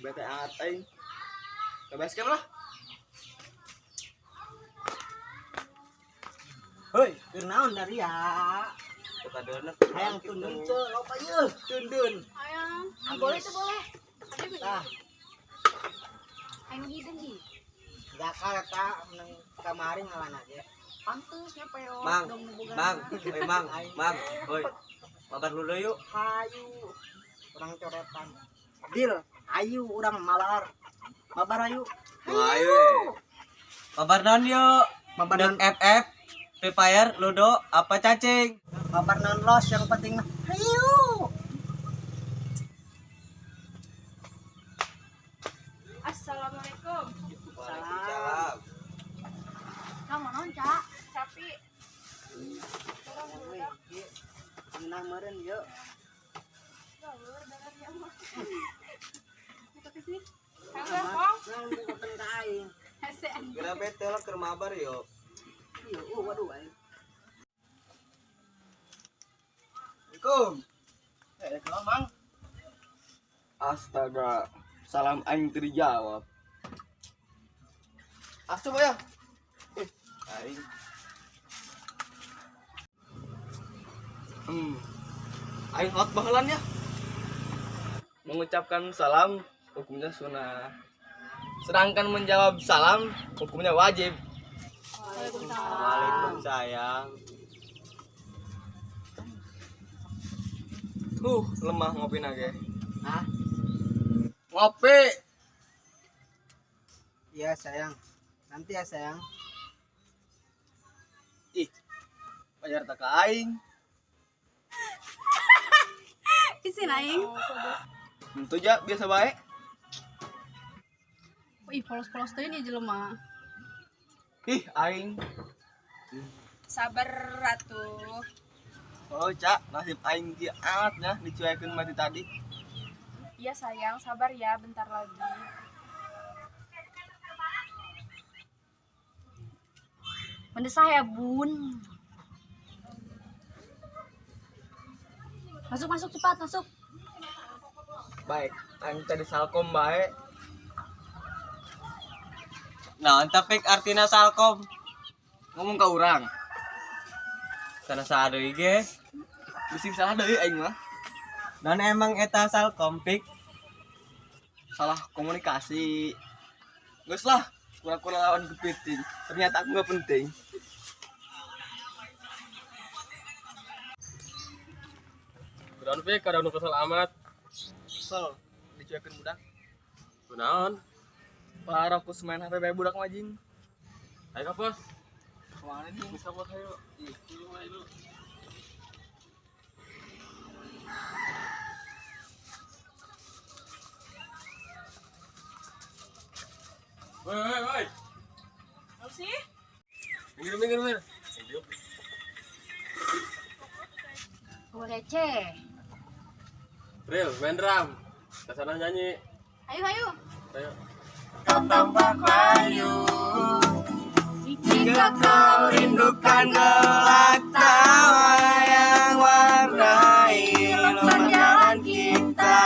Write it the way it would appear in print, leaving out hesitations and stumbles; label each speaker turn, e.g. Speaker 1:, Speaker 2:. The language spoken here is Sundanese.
Speaker 1: Bete aing. Ke base camp lah.
Speaker 2: Hoi, keur naon dari ya?
Speaker 3: Kadeuneuk.
Speaker 2: Hayang tundun teu loba ieu, tundun.
Speaker 4: Ayang, ah, boleh tuh boleh.
Speaker 2: Tah,
Speaker 4: Ayo hidung sih.
Speaker 2: Jakarta menang kamari ngalan aja.
Speaker 4: Pantes nya peo.
Speaker 3: Mang, Mang, oi Mang, Mang, oi. Mabar dulu yuk.
Speaker 2: Hayu, urang coretan. Deal, ayu urang malar. Mabar ayu.
Speaker 3: Ayo. Mabar naon yuk?
Speaker 2: Mabar
Speaker 3: Dek
Speaker 2: naon,
Speaker 3: FF, Free Fire, Ludo, apa cacing?
Speaker 2: Mabar naon los yang penting mah. Hayu.
Speaker 4: Assalamualaikum.
Speaker 3: Waalaikumsalam.
Speaker 4: Kamu naon, Cak? Sapi.
Speaker 2: Ngeunah meureun yeuh.
Speaker 4: Gaur dagarnya mah. Itu sih. Kamu kong.
Speaker 2: Naon bukan ka aing.
Speaker 4: Hese.
Speaker 3: Kira bete lah keur mabar yuk.
Speaker 2: Ieu, oh, waduh aing.
Speaker 1: Assalamualaikum. Eh, kenapa, Mang? Astaga, salam aing teu dijawab. Asup ya. Eh, aing. Hmm. Aing hot bahelan ya. Mengucapkan salam hukumnya sunnah. Sedangkan menjawab salam hukumnya wajib.
Speaker 4: Waalaikumsalam.
Speaker 3: Waalaikumsalam.
Speaker 1: Lemah ngopi nage.
Speaker 2: Hah?
Speaker 1: Ngopi.
Speaker 2: Iya, sayang. Nanti ya, sayang.
Speaker 1: Ih, bayar tak ka aing.
Speaker 4: Isin aing.
Speaker 1: Tentu ja biasa baik.
Speaker 4: Ih, polos-polos teh ini jelema.
Speaker 1: Ih, aing.
Speaker 4: Sabar ratu.
Speaker 1: Oh, Cak, nasib aing ki alatnya dicuekeun mati tadi.
Speaker 4: Iya sayang, sabar ya bentar lagi. Mendesah ya, Bun. Masuk, masuk cepat, masuk.
Speaker 1: Baik, aing tadi salkom baik.
Speaker 3: Nah, tapi artina salkom.
Speaker 1: Ngomong ke urang.
Speaker 3: Sana saha deui ge.
Speaker 1: Bisi salah deui aing mah.
Speaker 3: Non emang eta salkom pik.
Speaker 1: Salah komunikasi. Geus lah, kura-kura lawan kepiting. Ternyata aku nggak penting.
Speaker 5: Kunaon pik kada nu kesel amat.
Speaker 1: Kesel dicuekeun budak.
Speaker 5: Kunaon?
Speaker 1: Parah aku main HP bae budak mah jing.
Speaker 5: Ayo ka pos.
Speaker 1: Kemana nih?
Speaker 5: Bisa pos ayo. Ih, ieu mah ieu. Woi, woi, woi.
Speaker 4: Apa sih?
Speaker 5: Minggir, minggir, minggir.
Speaker 4: Gue receh.
Speaker 5: Ril, main drum. Ke sana nyanyi.
Speaker 4: Ayo, ayo.
Speaker 5: Ayo.
Speaker 4: Jika kau
Speaker 3: Rindukan gelak tawa yang warnai lembar jalan kita.